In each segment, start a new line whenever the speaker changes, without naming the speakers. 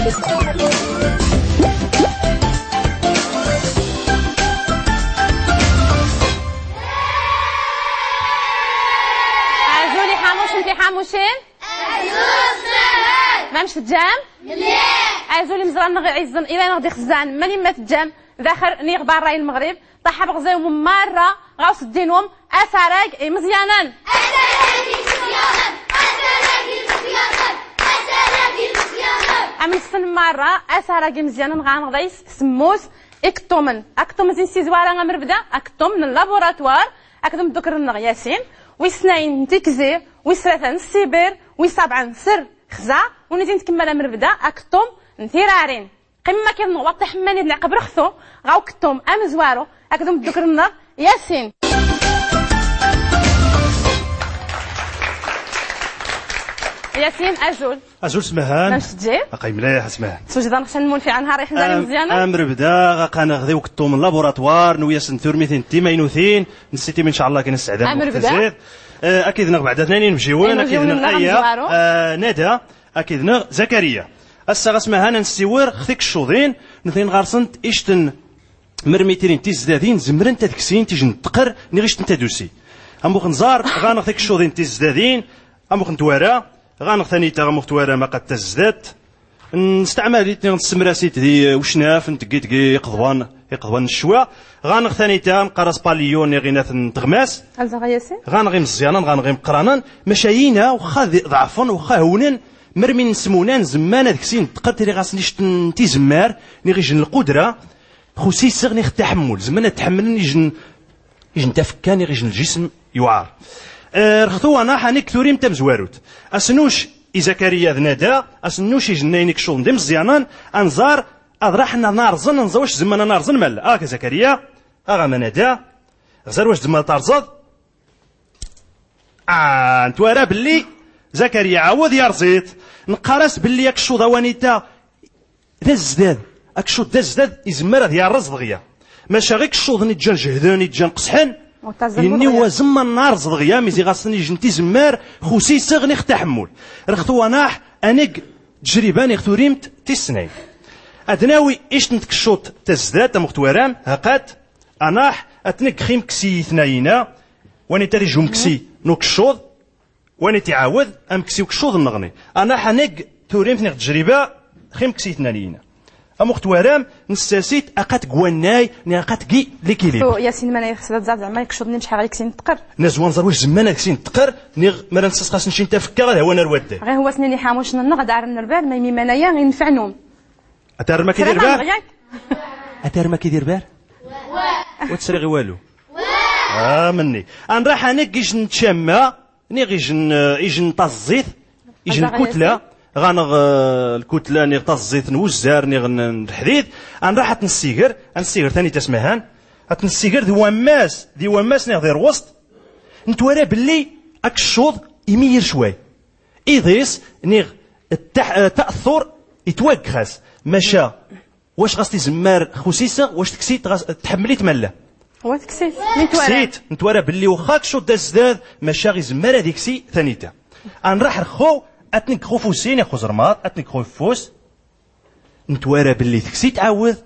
عزولي حاموش انت حاموشين؟ مامش تجام؟ عزولي مزران نغي عزن إلى نغدي خزان ماني ما تجام داخل نيغ راي المغرب طاح بغزاو مرة غاوس الدينهم أثرك مزيانا أمن السن مرة أثرك مزيانا غانغديس سموس إكتومن أكتوم زين سيزوارا غمربدا أكتوم من اللابوراتوار أكتوم دوكر النغ ياسين ويسناين تيكزي ويسرثان السيبر ويسبعا سر خزا ونزيد نكمل مربدا أكتوم نثيرارين قمة كي نوطي حماني نعقب رخصو غاو كتوم أمزوارو أكدوم دوكر النغ ياسين. ياسين أزول
أزول سمهان
ماش تجي؟
أقاي مليح سمهان
توجد نخشى نمون في نهار يحزاني مزيانة؟
أمر بدا غاقا نغدي وكتو من لابوراتوار نوياس نثورميثين تيماينوثين نسيتي ان شاء الله كاين السعداء
أمر بدا
أكيد نغ بعد اثنين نمشيوان أكيد نغ أيا ندى أكيد نغ زكريا هسا غاسمهان نسيور خذيك الشوضين نثين غارسنت إشتن مرميتين تيزدادين زمرن تذكسين تيجن تقر نغيشتن تدوسي أموخ نزار غانغ ذيك الشوضين تيزدادين أموخ نتوارا غانغ ثاني تا غاموخ توارا ما قد تزداد نستعمل نسمراسيت دي وشناف نتقي تقي يقضوان يقضوان الشوا غانغ ثاني تا نقرا باليون غيناث نتغماس غانغ مزيانا غانغ مقرانا مشاينا وخا ضعفن وخا هونن مرمي نسمونان زمان ذكسين تقر تري غاسني تيزمار نغيجن القدرة خصيصا نيخ التحمل زمان تحمل يجن يجن تفكان يجن الجسم يوعر رخثو انا حانيك ثوريم تمزواروت اسنوش زكريا ذنادا اسنوش يجنينك شغل دي مزيانان انزار اضرحنا نارزن نزوش زمان نارزن مال اك زكريا اغا منادا غزر واش زمان ترزض نتوارا باللي زكريا عاود يرزيت نقرس باللي ياك الشوضه وانيتا ذا الزداد اكشو دا الزداد يزمر هذا يرز دغيا ماشي غير الشوض نتجان جهدان نتجان قصحن إني هو زما النار دغيا ميزي غاصني جنتي زمار خصيصا غني تحمل رختو اناح انق تجربه نختوريمت تسنين ادناوي ايش نتكشوط تزداد تمختوارام هقات اناح اتنك خيم كسي ثناينا واني تاري جوم كسي نوكشوض واني تعاود ام كسي وكشوض النغني انا حنق توريمت نيغ تجربه خيم كسي ثناينا اموخ توارام نساسيت اقات كواناي ناقات كي ليكيليبر
ياسين مانا يخص زعما يكشضني شحال غير كسين تقر
نزوان زار واش زمان كسين تقر نيغ ما نساس خاص نمشي نتفكر غير هو نرواد
غير هو سنيني حاموش نغد عار الربال ما يمي منايا غير نفعنهم
اتار ما كيدير بار اتار ما كيدير بار وتسري غير والو مني انا راح انا كيش نتشمى نيغ يجن طاز الزيت يجن الكتلة غانغ الكتلة نيغ طاز الزيت نوزار نيغ الحديد انا راح تنسيقر نسيقر ثاني تسمهان تنسيقر ذي وماس نيغ دير وسط نتوارى باللي اك الشوط يمير شوي ايضيس نيغ التاثر يتوقخاس ماشا واش غاستي زمار خصيصه واش تكسيت تحمليت مالا
هو تكسيت
نتوارى نتوارى باللي واخا كشوط دا الزداد ماشا غي زمار هذيك سي ثانيتا نراح رخو اتنك خو فوسين يا خو زرماط اتنك خو فوس نتوارى باللي تكسي تعاود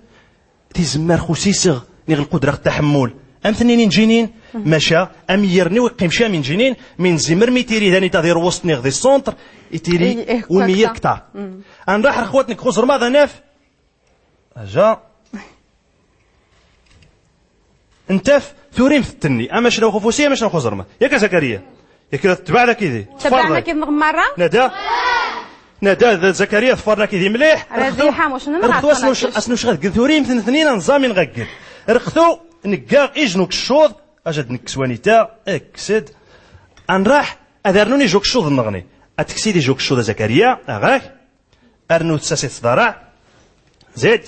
تيزمار خصيصه نيغ القدرة التحمل ام ثنين جينين ماشا ام يرني ويقيم شا من جينين من زمر ميتيري ثاني تادير وسط نيغ دي السونتر يتيري ومير كتار نراح رخواتنك خو زرماط ناف اجا انتف ثوريم في التني اما شنو خفوسيه اما شنو خزرمه ياك زكريا ياك تبع لك كيدي
تبعنا كيف مرة
ندى ندى زكريا ظفرنا كيدي مليح
رخثو
اسنو شغل ثوريم اثنين نظامي نغقل رخثو نكا اجنوك الشوض اجد نكسوانيتا اكسد انراح اذرنوني جوك الشوض النغني اتكسيدي جوك الشوض زكريا اغاك ارنو تساسي تصدرع زيد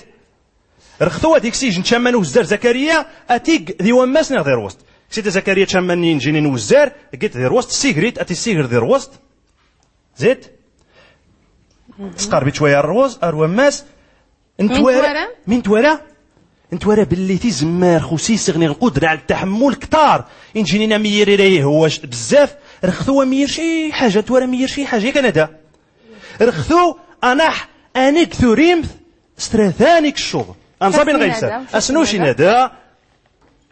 رخثو هذيك سيجن تشمان وزار زكريا اتيك ذي وماس نغ وسط سيدي زكريا تشمان نجيني نوزار قلت دير وسط سيغريت اتي سيغر دير وسط زيد تقربي شوية الروز اروماس نتوارى من توارى نتوارى باللي تيزمار خصيص غني القدرة على التحمل كتار انجينينا ميري ريه هو بزاف رخثو مير شي حاجة توارى مير شي حاجة كندا رخثو اناح انك ثوريمث ستراثانيك الشوض انصابين غيسال اسنوشي نادا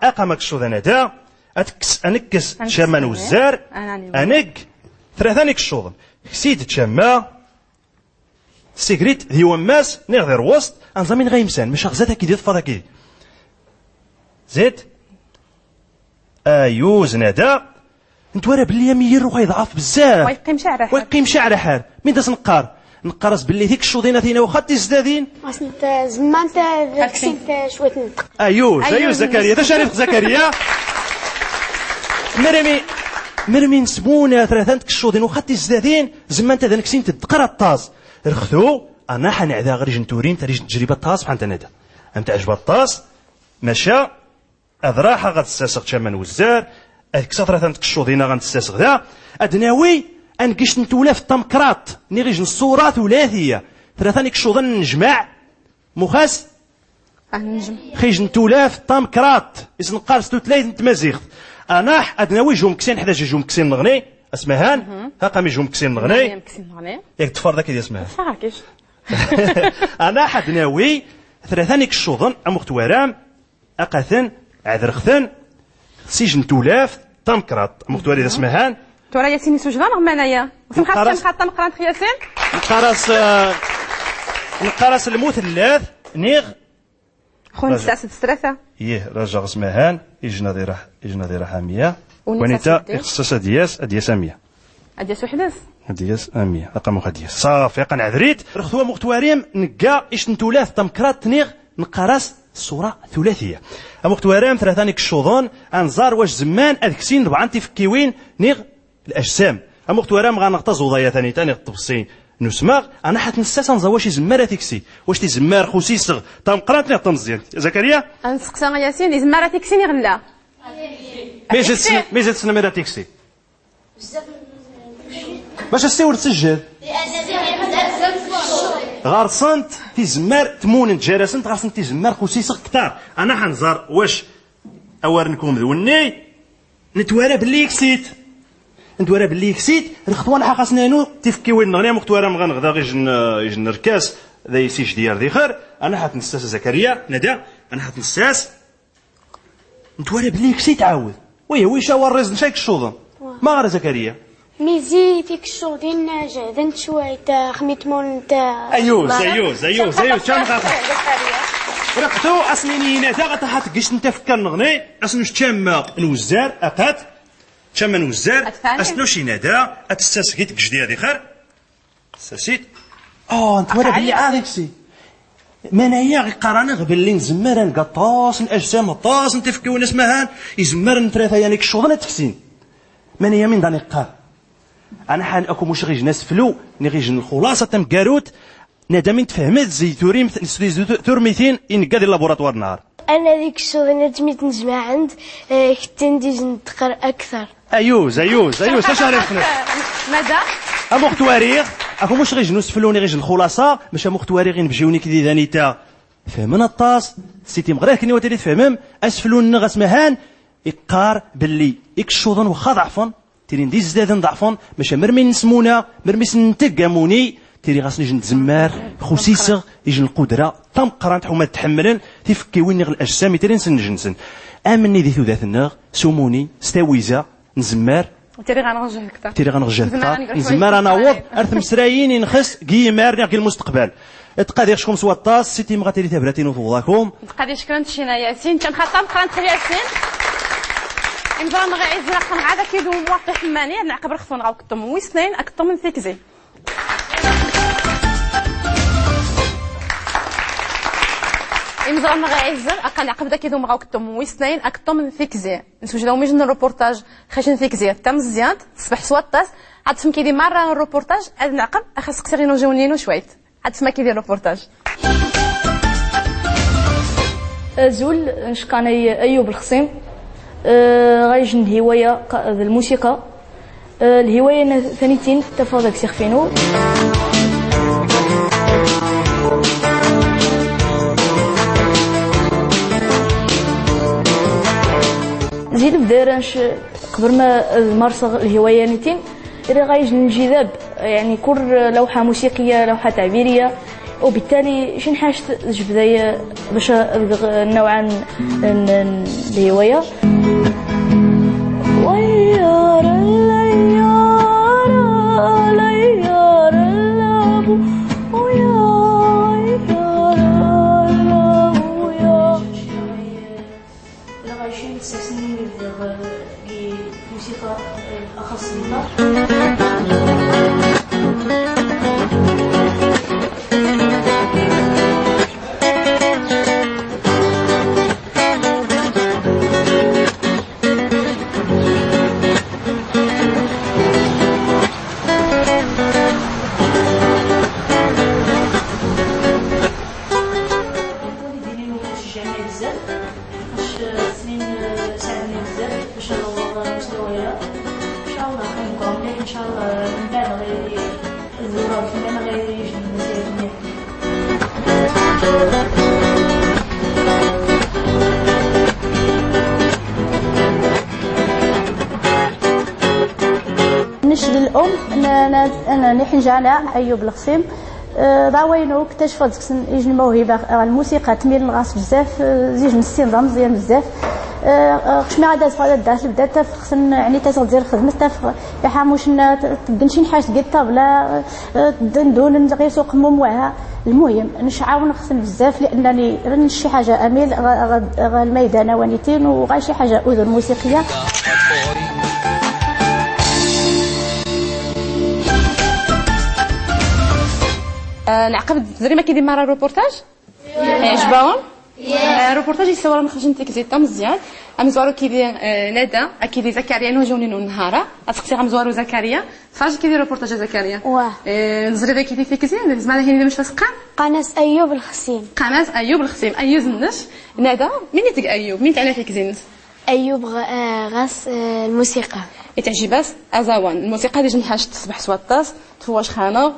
اقامك الشوض نادا اتكس انكس تشاما نوزار انك ثلاثانيك الشوض كسيت تشاما سيكريت هي وماس نغدر وسط انظامين غيمسان مش غزاتها كي دير كي زيد ايوز نادا نتورا بلي مير وغيضعف بزاف
ويقيم شعره
ويقيم شعره حال من داس نقار نقرص باللي ديك الشوضينه ثينا واخا تزدادين
انت زما انت كسيت شوية نطق
ايوز ايوز زكريا تشرف زكريا مرمي نسمونا ثلاثة الشوضين واخا تزدادين زما انت ذاك سين تدقر الطاس رخثو انا حنعذا غير جنتورين تريج تجربه الطاس بحال انت انت عجب الطاس مشى اذراحه غتساسق تشاما وزار اكسا ثلاثة الشوضينه غنتساسق ذا ادناوي انكش نتولا في التمكراط نيغيج الصورة ثلاثية ثلاثة نكشوضن نجمع مخاس
نجم
خيج نتولا في التمكراط اسنقار ستوتلايت نتمازيغ انا ادناوي جوم كسين حدا جوم كسين نغني اسمهان ها قامي جوم كسين نغني ياك تفر ذاك اسمها
كيش
انا حدناوي ثلاثة نكشوضن امختوارام اقاثن عذرخثن سجن تولاف تمكراط امختواري اسمهان
تورا ياسين سوجدا مانايا وسمخات خاطر نقرا ياسين
نقرص نقرص المثلث نيغ
خون الساعة ثلاثة
يه رجع اسمهان يجنا دي راح يجنا دي راح 100 ونيتا اختصاص دياس ادياس 100
ادياس وحداس
ادياس 100 رقم ادياس صافي قنعذريت رخثوا مختواريم نكا اش نتولاث تمكرات نيغ نقرص الصورة ثلاثية أمختوارام ثلاثة نيك الشوضون أنزار واش زمان أذكسين ربعة تفكيوين نيغ الأجسام أمختوارام غنغتز وضايا ثاني تاني الطبسي نسماغ أنا حتنساس نزا واش زمارة تكسي واش تزمار خوسيسغ تمقرات نيغ تمزيان زكريا
أنسقسا ياسين زمارة تكسي نيغ لا
ميزت سنميرة تكسي باش السيور تسجل غارسنت تزمار تمون جرسنت غارسنت تزمار خوسيسغ كتار أنا حنزار واش أوارنكم ذوني نتوارى باللي كسيت نتوارى باللي كسيت الخطوة الحق خاصنا تفكي وين نغني مختوارى مغنغدا غير جن ركاس ذا يسيش ديار ديخر انا حتنساس زكريا ندى انا حتنساس نتوارى باللي كسيت عاود وي وي شاور الرز نشاك الشوضه ما غير زكريا
ميزي فيك الشوضين جهدنت شوية خميت مون
ايوز ايوز ايوز ايوز شام غاطا رقتو اسنيني تا غطا قش انت فكر نغني اسنوش تشام نوزار اقات تشام نوزار اسنو شي نادا اتساسكيت كجدي هذه خير ساسيت انت ورا بلي عارفسي مانايا غير قرانا باللي نزمر نقطاس الاجسام طاس نتفكيو ناس مهان يزمر ثلاثة يعني كشوضنا تكسين مانايا من داني قار انا حان اكو مش غير ناس فلو نغيج الخلاصة تم كاروت نادا من تفهمت زي ثوريم ثورميثين ان كاد لابوراتوار نهار
انا ديك الشغل تميت نجمع عند كنت ندير ندقر اكثر
ايوز ايوز ايوز اش عرفنا
ماذا
امختواريغ اكو مش غير جنوس فلوني غير الخلاصة مش امختواريغ نبجيوني كي داني تا فهمنا الطاس سيتي مغراه كني وتري تفهمم اسفلون نغس مهان اقار باللي اكشوضن واخا ضعفن تيري ندي زدادن ضعفن ماشي مرمي نسمونا مرمي سنتقاموني تيري غاصني جن تزمار خوسيسغ يجن القدرة تم قرانت حما تحملن تفكي وين الاجسام تيري نسن جنسن امني ذي ثلاث سموني ستاويزا نزمار
تيري غنرجع كتا
تيري غنرجع كتا نزمار انا وض ارث مسرايين نخس كيمار ناقي المستقبل تقادير شكون سوا الطاس سيتي مغاتيري تابراتين وفوضاكم
تقادير شكرا تشينا ياسين كان خاطر قرانت ياسين إمزران غي عزنا خن عادة كيدو موافق حماني نعقب رخصون غاو كتم ويسنين أكتم من ثيكزي إمزران غي عزنا أقل عقب دا كيدو مغاو كتم ويسنين أكتم من ثيكزي نسوجدو ميجن الروبورتاج خشن ثيكزي تم مزيان تصبح سواطاس عاد تفهم كيدي مرة الروبورتاج عاد نعقب أخص قصيرينو جونينو شويت عاد تسمى كيدير الروبورتاج
زول نشكاني أيوب الخصيم غايجن الهواية الموسيقى الهواية ثانيتين تفاضل سيخفينو زيد بديرانش قبل ما مارس الهواية نتين غايجن الانجذاب يعني كل لوحة موسيقية لوحة تعبيرية وبالتالي شي حاجة جبدايا باش نوعا الهواية. موسيقى الأخص
نشد الام انا نحنجانا ايوب الخصيم ضاوينو اكتشفت يجي الموهبة الموسيقى تميل الغاس بزاف زيج السن مزيان بزاف خشمي غادا غادا داخل بدات خصن يعني تدير خدمة حاموش تدن شي حاجة ديال الطابله دندون غير سوق مموها. المهم نشعاون خصن بزاف لانني رن شي حاجة اميل الميدان ونيتين وغا شي حاجة اذن موسيقية.
نعقب الدري ما كيدير مرة روبورتاج عجبهم روبورتاج يصور مخرج نتيك زيتا مزيان امزوارو كيدير ندى كيدير زكريا نوجوني النهار اتسقسي غمزوارو زكريا فاش كيدير روبورتاج زكريا
واه
نزري ذاك كيدير فيك زين زعما هي مش تسقى
قناة ايوب الخصيم
قناة ايوب الخصيم ايوب زنش ندى مين يتك ايوب مين تعنا فيك زين
ايوب غاس الموسيقى
تعجباس ازوان الموسيقى ديال حاجة تصبح سواطاس تفواش خانه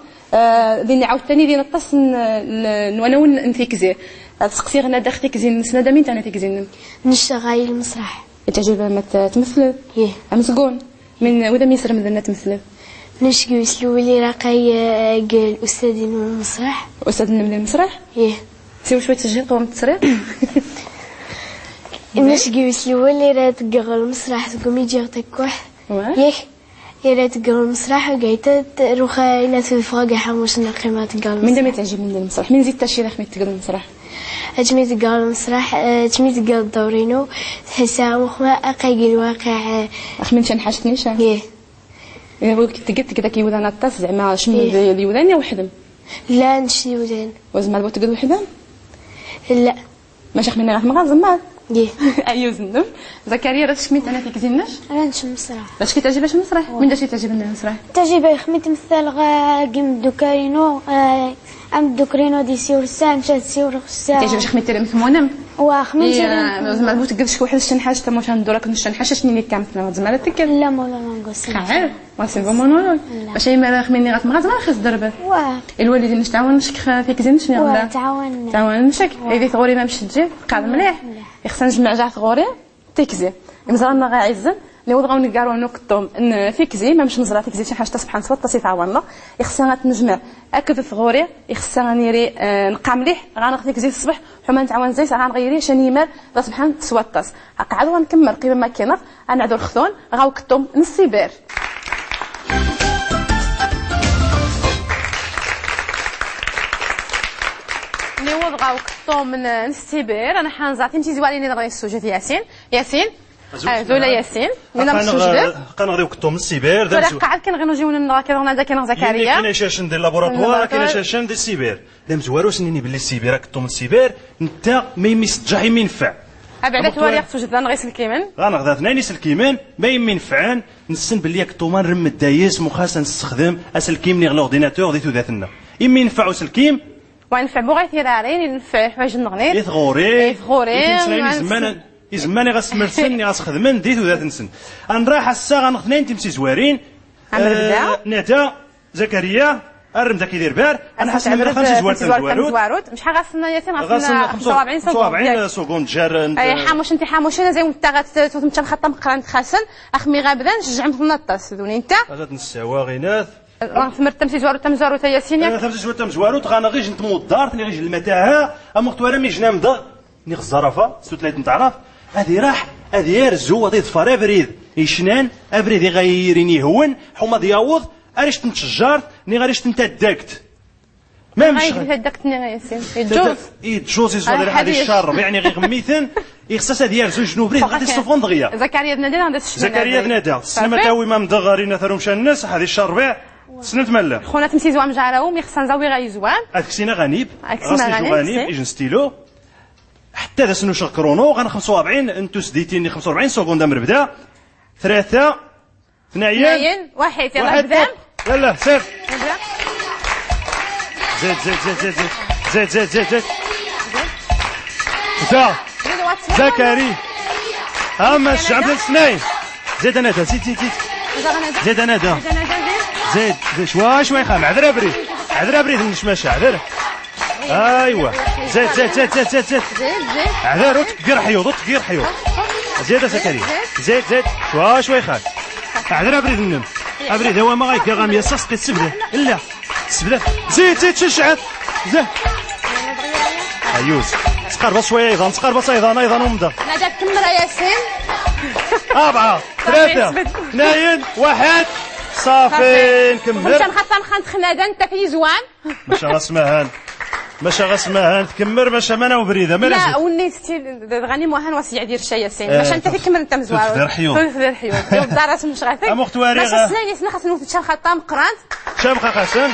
ديني عاوتاني دينا الطاس نوانا نتيكزي تسقسي غنا داخل تيكزين نسنا مين تاع تيكزين
نشتغل المسرح
تعجبها ما تمثل
يه
امزقون من وذا ميسر مدنا تمثل
نشكي سلولي راقي الاستاذ من المسرح
استاذ من المسرح
يه
سيو شوية تسجيل قوم التصريح
نشكي سلولي راه تقغ المسرح تقوم يجي تكوح ياك يا تقرا المسرح وقايتا روخا الى تفرق حموش نقيمة تقرا
من دام تعجب من المسرح من زيد تشيرخ من تقرا المسرح
اجمي تقرا المسرح تمي تقرا الدورينو تحسها مخما اقاي الواقع
اخ من شان حاجتني شان
ايه
إيه تقد كذا كيودان الطاس زعما شنو اليودان يا وحدم
لا نشي يودان
وزعما بغيت تقد وحدم
لا
ماشي خمينا غير مغا زعما
يه
ايوا زنب زكريا راه شميت انا فيك زيناش
انا نشم المسرح
باش كتعجبش المسرح من داش تعجبني المسرح
تعجب خميت مثال غا كيم دوكارينو ام دوكرينو دي سيور سان شاد سيور خسا
تعجبش خميت مثمونم
وا خميت
زعما بغيت تقد واحد شي حاجة تا موش ندورك نشان حاجة شنو اللي كامت زعما تكل
لا مولا ما نقص
خاير واسي مونولوج باش ما خميني غات زعما خص ضربه
واه
الوالدين نش تعاون نشك فيك زين شنو
ولا تعاون
تعاون نشك هذه ثغوري ما مشيت تجي قاعد مليح خصنا نجمع جا ثغوري تيكزي مزرنا غا عزن اللي وضعوا نقارو نكتم فيكزي ما مش نزرع فيكزي شي حاجة تصبح نصوت تصيف عاونا خصنا تنجمع اكد ثغوري خصنا نيري نقع مليح غناخذ فيكزي الصبح حما نتعاون زيت غنغيري شاني مال سبحان تسوطاس قعدوا غنكمل قيمة ما كاينه غنعدو الخثون غاوكتم نسيبير وضعوا كطو من السيبير انا حنزعتي مشي زواليني نغري السوجه ياسين ياسين زولا ياسين من السوجه
كنغريو كطو من السيبير
قاعد كنغنو جيو كنغنو هذا كاين زكريا
كاين شاشن ديال لابوراتوار كاين شاشن ديال السيبير دام زوارو سنيني باللي السيبير كطو من السيبير انت ما يمسجح ينفع
ابعد تواريخ توجد نغيس الكيمن
غنغدا اثنين الكيمن ما ينفعان نسن باللي كطو نرم الدايس مخاص نستخدم اسلكيم ني لورديناتور دي توداتنا اما ينفعوا سلكيم
ونفع بوغي ثيرارين ينفع حوايج النغنيت
يثغوري
يثغوري
زمان زمان غاسمرسن غاسخدمن دي تودات نسن نراح الساعة غنخنين تمسي زوارين ندى زكريا الرمزه كيدير بار انا حاسس ان خمسة زوار
زوارود شحال غاصنا ياسين غاصنا 45 secondes
45 secondes جار
اي حاموش انت حاموش انا زي انت غتمشى الخطة مقران تخاسن اخمي غابدا نشجع مثل الطاس دوني انت
غادا نساوا غيناث
ثمر تمسي زوارو تمزوارو تا ياسين ياك؟
تمسي زوارو تمزوارو تغانا غير نتمو الدار تني غير المتاهة اما توارا مي جنا مضغ نيغ الزرافه سوتلايت نتعرف هذه راح هذه يرزو غادي يظفر ابريد يشنان ابريد يغيريني هون حما دياوض اريش تنتشجرت ني غاريش تنتداكت
ما مش تداكت ني ياسين يتجوز
يتجوز يزوز هذه الشر يعني غير غميثن يخصها ديال زوج جنوب بريد غادي يصفون دغيا
زكريا بن نادى
زكريا بن نادى السلامة تاوي ما مدغرين ثرو مشى الناس هذه الشربيع سنت مالا
خونا تمسي زوام جاراو مي خصنا نزاوي غايزوان
اكسينا غنيب اكسينا غنيب اجن ستيلو حتى ذا سنو شكرونو غن 45 انتو سديتيني 45 سكوند مربدا 3 2
1 يلا بدا
يلا سير زيد زيد زيد زيد زيد زيد زيد زيد زيد زكريا اما الشعب الاثنين زيد انا زيد زيد زيد زيد انا زيد زيد شوي شوي خام عذر بريد عذر بريد النشماشه عذر ايوا زيد زيد زيد زيد زيد زيد عذر وتكير حيوض وتكير حيوض زيد زكريا زيد زيد شوي شوي خام عذر بريد النم ابريد هو ما غايكا غامية سقي السبده لا السبده زيد زيد شجعت زيد ايوز تقرب شوية ايضا تقرب ايضا ايضا ومضى
نادى كمل ياسين
4 3 2 1 صافي نكمل.
مشى نخطا نخنت خناده انت في زوان
ماشي غاسمهان ماشي غاسمهان تكمر ماشي مانا وبريده ما
لا وني ستيل غني موهان واسي يدير شي ياسين ماشي انت تكمل انت مزوار
تدير حيوط
تدير حيوط يوم راس مش غاثك ماشي سنين سنة خاصنا نوث خطا مقرانت
شامخة خاسن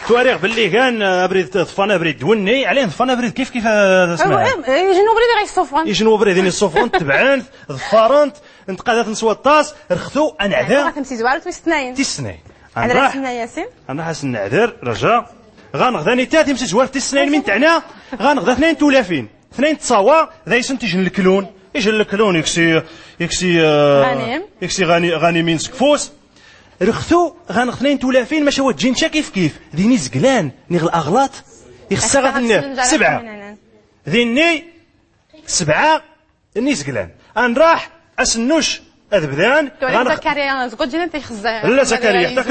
تواريخ باللي كان ابريد طفانا بريد دوني عليه طفانا بريد كيف كيف اسمها
يجنو بريد غيصوفون
يجنو بريد يصوفون تبعان ظفارنت انتقادات نسوى الطاس رختو انعذر
تمسي زوار تسنين
تسنين
انا راه ياسين
انا حاسس نعذر رجا غنغداني تا تمسي زوار تسنين من تاعنا غنغدا اثنين تولافين اثنين تصاوا ذايسن تيجن الكلون يجن الكلون يكسي يكسي
غنيم
يكسي غني غنيمين سكفوس رختو غنغ اثنين تولافين ماشي هو تجين كيف كيف ديني زقلان نيغ الاغلاط يخصها غاث سبعة ذيني سبعة ني زقلان انراح اسنوش اذبذان
غنغ زكريا زقول جينا تيخزا
لا زكريا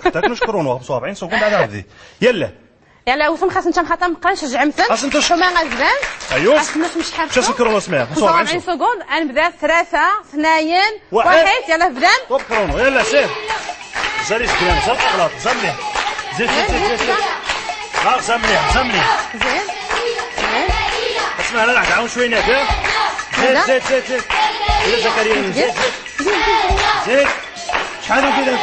حتى كنوش كرونو 45 سكوند على عبدي يلا
يلا وثم خاص نتا مخاطر مقران نشجع مثل شو ما غزبان
ايوا
خاص مش حارف
شاش الكرونو اسمع
45 سكوند نبدا 3 2 1 يلا بدان
طوب كرونو يلا سير زالي زكريا زال اغلاط زال مليح زيد زيد زيد زيد غا زال مليح زال مليح
زين
اسمع انا راح تعاون شوية نادر زيد زيد زيد زيد يلا زكريا زيد زيد شحال كذا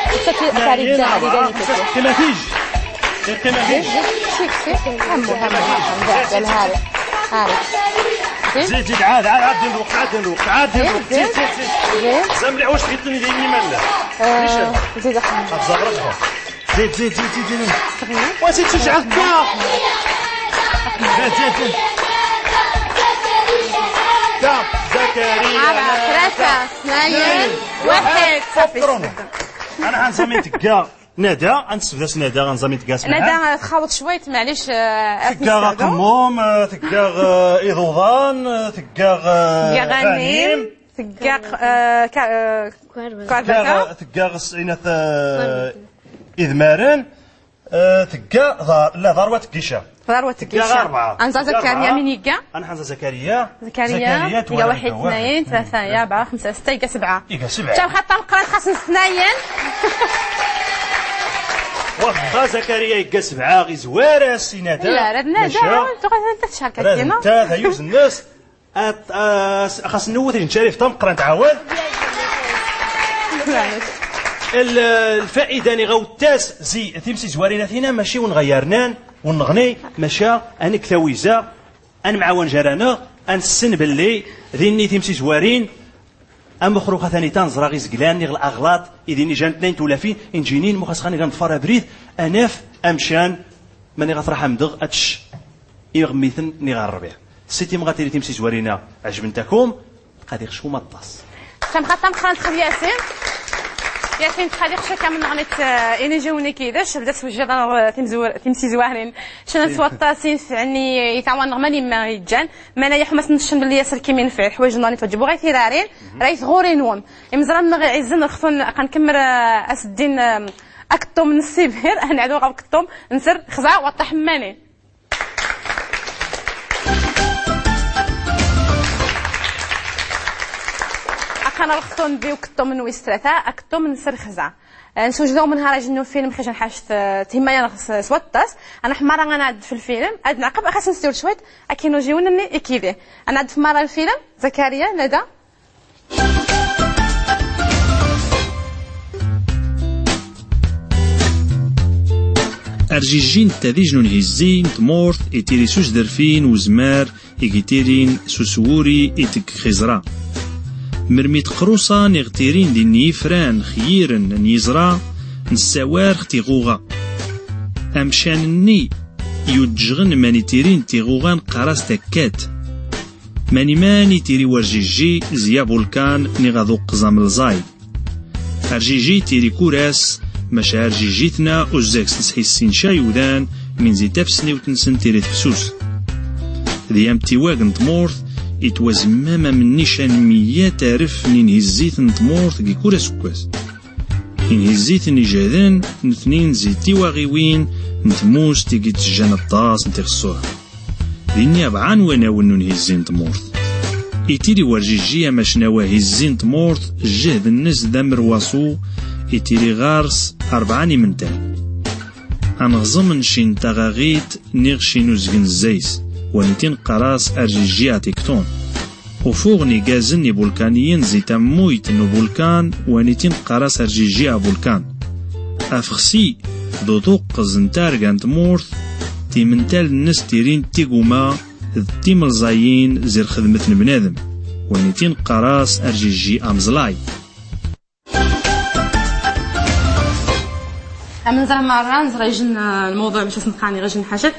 كما فيش كما فيش
همو همو
زيد زيد عاد عاد عاد الوقت عاد الوقت عاد الوقت زيد زيد زيد زملي واش تغيطني ديني مالا
زيد
زغرتها زيد زيد زيد زيد زيد وزيد تشجع زيد زيد زيد زكريا
4 3 2 1
صافي. انا غنسمي تكا ندى غنسبدا ندى غنزامي تكا
ندى تخاوط شوية معليش.
تكا قموم تكا إضوضان تكا
غنيم تكا
كواربكا تكا إناث إذمارن تكا لا ضروة تكيشة
ضروة تكيشة. أنزا زكريا من يكا؟
أنا حنزا زكريا
زكريا يا 1 2 3 4 5 6 يكا 7
يكا 7.
شحال خاطر نقرا خاص اثنين.
واخا زكريا يكا 7 غي زوارة السي ندى.
لا راه ندى انت تشارك كيما
انت هيوز الناس خاص نوث نشاري في تمقرا نتعاون. الفائدة اللي غوتاس زي تمسي زوارينا ثينا ماشي ونغيرنان ونغني ماشي انا كثاويزه انا معاون جرانا انسن باللي ذيني تمسي زوارين ام خروخه ثاني تنزرا غي زقلان نيغ الاغلاط اذيني جان اثنين تولافين انجينين مخاص خاني غنطفر بريد اناف امشان ماني غطرح مدغ اتش يغميثن نيغ الربيع سيتي مغاتيري تمسي زوارينا عجبنتكم قادي خشو مطاس
تم خاطر خان ياسين ياسين تخلي خشك من غنيت اني جوني كيداش بدا توجد تمسي زوارين شنو توطاسين يعني يتعاون غماني ما يتجان ما انا يحمس نشن باللي ياسر كيمين في حوايج ناني توجبوا غير ثيرارين راي ثغورين وم امزران غير عزن رخصون غنكمل اسدين اكتوم من السيبير نعدو غاكتوم نسر خزا وطحماني. انا رختون بيو كتوم من ويس ثلاثة اكتوم من سر خزا نسوجدو من هراج انه فيلم خيش حاجة تهمايا سوطاس انا حمارة غنعد في الفيلم عاد نعقب خاص نستور شوية اكينو جيونني اكيدي انا عاد في مرة الفيلم زكريا ندى
أرجيجين تاديجنون هزين تمورث إتيري سوس درفين وزمار إيكيتيرين سوسوري إتك خزرا مرميت قروصة نغتيرين دي نيفران خيرن نيزرا نساوار تيغوغا أمشان ني يدجغن ماني تيرين تيغوغان قراس تكات ماني ماني تيري ورجيجي زيا فولكان نغاذو قزام الزاي أرجيجي تيري كوراس مشاعر جيجيتنا وزاكس نسحي شايودان من زي تفسني وتنسن تيري تفسوس ديام تيواغ نتمورث يتوزماما من نيشان 100,000 نين هزيت نتمورث كي كورا سكواس إن هزيت نجادن نثنين زي تيواغيوين نتموس تيجي تجان الطاس نتخصوها ديني أبعان وناون نهزين نتمورث إتيري ورجيجية مشناوا هزين تمورث الجهد النس دمر واسو إتيري غارس 4 منتال أنغزم نشين تغاغيت نغشي نزغن الزيس ونتين قراص أرجيجيا تكتون وفوغني غازني فولكانيين زي تمويت نو فولكان ونتين قراص أرجيجيا فولكان أفخسي دو توقز نتارغان تمورث تيمنتال النس تيرين تيغوما تيملزايين زير خدمة بنادم ونتين قراص أرجيجي أمزلاي.
من زرا مرة نزرا يجن الموضوع باش نقاني غير حاجات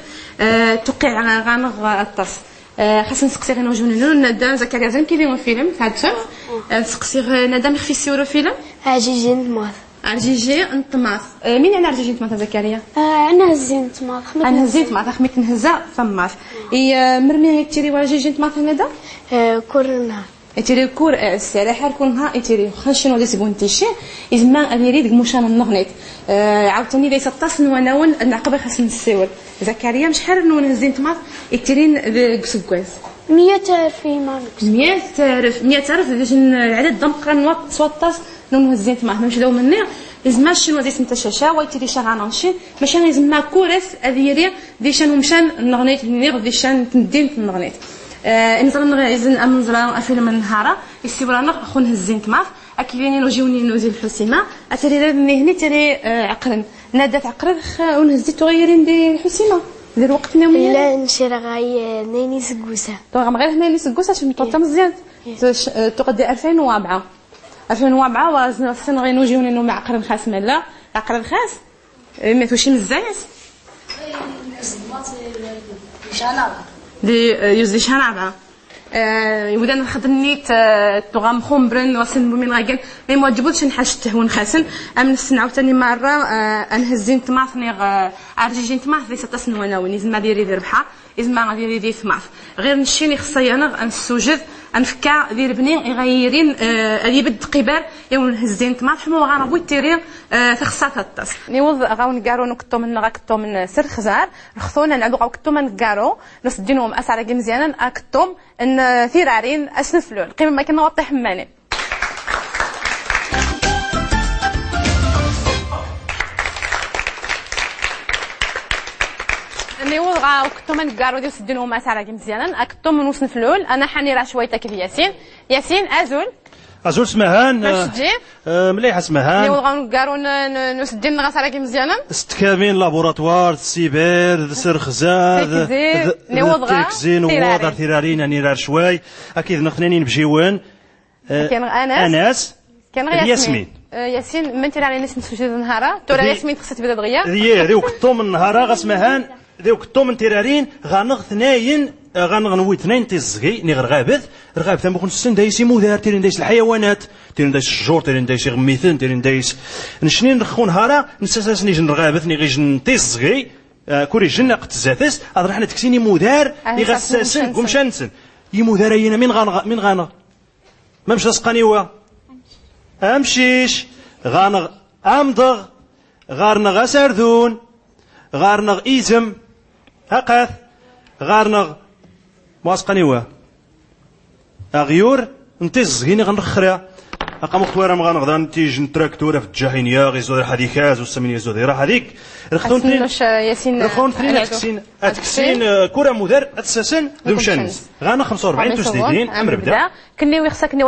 توقيع غانغ الطاس خاص نسقسي غير نوجهو ندى زكريا زين كيديروا فيلم في هاد الشهر نسقسي ندى مخفي سيورو فيلم
عجيجي نتماث
عجيجي نتماث مين انا عجيجي نتماث زكريا
انا هزين نتماث
انا هزين نتماث خميت نهزا فماث اي مرمي تيري وعجيجي نتماث ندى
كل نهار
يتيري كور على حال كل نهار يتيري خشن ودي سيكون تيشي إزما أديري ديك مشان النغنيت عاوتاني ليس الطاس وناون نعقب خاص نسيول زكريا مشحال نون هزين تماط يتيرين كسكواز
100,000 مارك
100,000 100,000 العدد ضم قرن سواطاس نون هزين تماط ماشي داو مني إزما شنو دي سمتا شاشا ويتيري شغانونشي ماشي إزما كورس أديري ديشان ومشان النغنيت نيغ ديشان تندين النغنيت نزرا نغيزن ام نزرا فيلم النهار يسيورانا خون هزين تماف اكيدين نوجيوني نوزي الحسيمه اتري هني تري عقرن نادى عقرن ونهزي تغيرين دي الحسيمه دير وقت نومي
لا نشري غاي نيني سكوسه
تو غير هنا سكوسه شنو طوطا مزيان تقدي 2004 2004 وزن السن غي نوجيوني نو مع عقرن خاص مالا عقرن خاص ما توشي مزيان دي يوزي شهر يودا نخدم نيت تغام خمبرن وسن بومين غاكن مي ما جبوتش نحاش تهون خاسن ام نسن عاوتاني مرة انهزين تماثني ارجيجين تماث دي ستاسن وناوني زما ديري دي ربحه زما غادي ديري ثماث غير نشيني خصي انا نسوجد انفكا دير بني يغيرين اللي بد قبال يوم نهزين تماث حمو غانا تيري تخصات الطاس نيوض غاون كارو نكتو من غاكتو من سر خزار رخصونا نعدو غاكتو من كارو نسدينهم اسعر كي مزيانا اكتوم ان ثيرارين اسنفلو القيمة ما كنا وطي حماني نيوض غاكتو من كارو ديال سدينهم اسعر كي مزيانا اكتو من وسنفلول انا حاني راه شوية كيف ياسين ياسين ازول
ازول سمهان مليحة سمهان
نيوض غاون كارو نسدين غاسعر كي مزيانا
ستكامين لابوراتوار سيبير سر خزاد
نيوض غا
تكزين ووضر ثيرارين نيرار شوي اكيد نخنانين بجيوان
كاين انس
انس
كان غير ياسمين ياسين من تيرارين ناس نسوجد نهارا تورا ياسمين خصها تبدا دغيا
دي ديو كطو من نهارا غاسمهان ديو كطو من تيرارين غانغ ثناين غنوي اثنين تيزغي ني غرغابث رغاب ثم بخون السن دايسي مودار تيرين دايس الحيوانات تيرين دايس الشجور تيرين دايس غميثن تيرين دايس نشنين نخون هارا نساساس ني جن رغابث ني غيجن تيزغي كوري جن قت زاتس اض رحنا تكسيني مودار ني غساسن قمشانسن يمودارينا من غانغ من غانغ ما مشى سقاني هو امشيش غانغ امضغ غارنغ اسردون غارنغ ايزم هقاث غارنغ مواسقنيوه اغيور نتيز غيني غنخرا اقا مختوارة مغا نتيج نتراكتورة في الجاحينيا غيزو راح هذيك هاز والسمين يزو راح هذيك
رخون ياسين
رخون اثنين اتكسين كرة مدار اتساسن ذو غانا 45 تسديدين امر بدا
كني خصك ني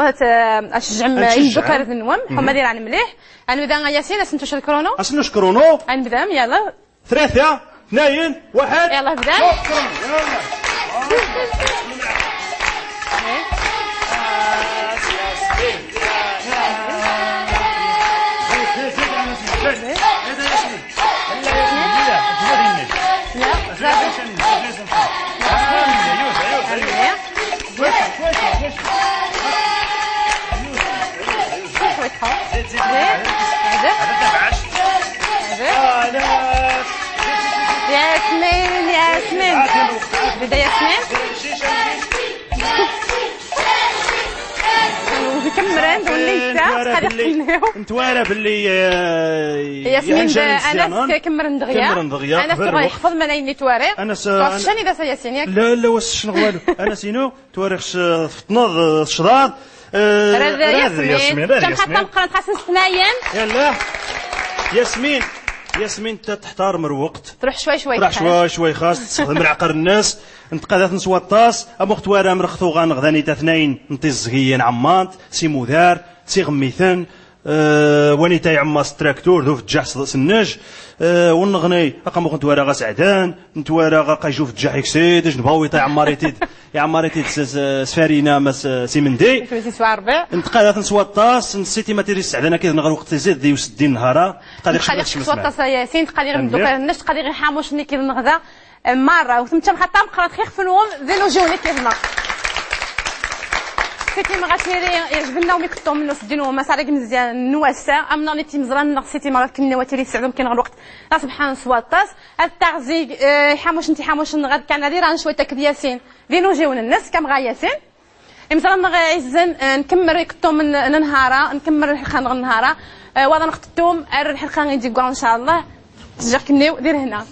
اشجع يذكر ذنوم حما دير عن مليح انا بدا ياسين اسنتو شكرونو
اسنو شكرونو
نبدا يلا
3 2 1
يلا بدا ياسمين ياسمين بدا ياسمين كمران وليت
نتوارى باللي
ياسمين انا كمرن دغيا انا تبغى يحفظ ملايين تواري
انا
شنو اذا ياسين ياك
لا لا واش شنو والو انا سينو تواريخ فتنض شضاد
ياسمين كم حتى نقرا خاص اثنين
يلا ياسمين ياسمين تحترم الوقت
تروح شوي شوي
تروح شوي شوي خاص تستخدم العقر الناس نتقادات نسوطاس امختوارا مرخثو غانغذاني اثنين نطيزغيين عمانت سي موذار سي غميثن وني تاي عماس تراكتور ذو في سنج ونغني اقا نتوارا غا سعدان نتوارا غا قايجو في الجح يكسيد نبغاو يطيع عماريتيد يا عماريتيد سفارينا مس سيمندي نتقادات نسوطاس نسيتي ما تيري سعدان كي نغ الوقت يزيد دي وسدين نهارا
تقادي سوطاس ياسين تقادي غير ندوكا النش تقادي غير حاموش ني كي نغدا مرة وثم حتى مقرات خير فنوم ذي جوني كيفنا سيتي ما غاتيري يعجبنا وميكتو منو سدينو ما صارك مزيان نواسا امنا نيتي مزران سيتي ما كنا وتيري سعدهم كاين الوقت سبحان سواطاس التغزي حاموش انت حاموش نغاد كان هذه راه شوية تاك ياسين دينو جيون الناس كم غا ياسين مثلا غايزن نكمل يكتو من نهارا نكمل الحلقة نهارا وهذا نختتوم الحلقة غيجي ان شاء الله تجاك نيو دير هنا.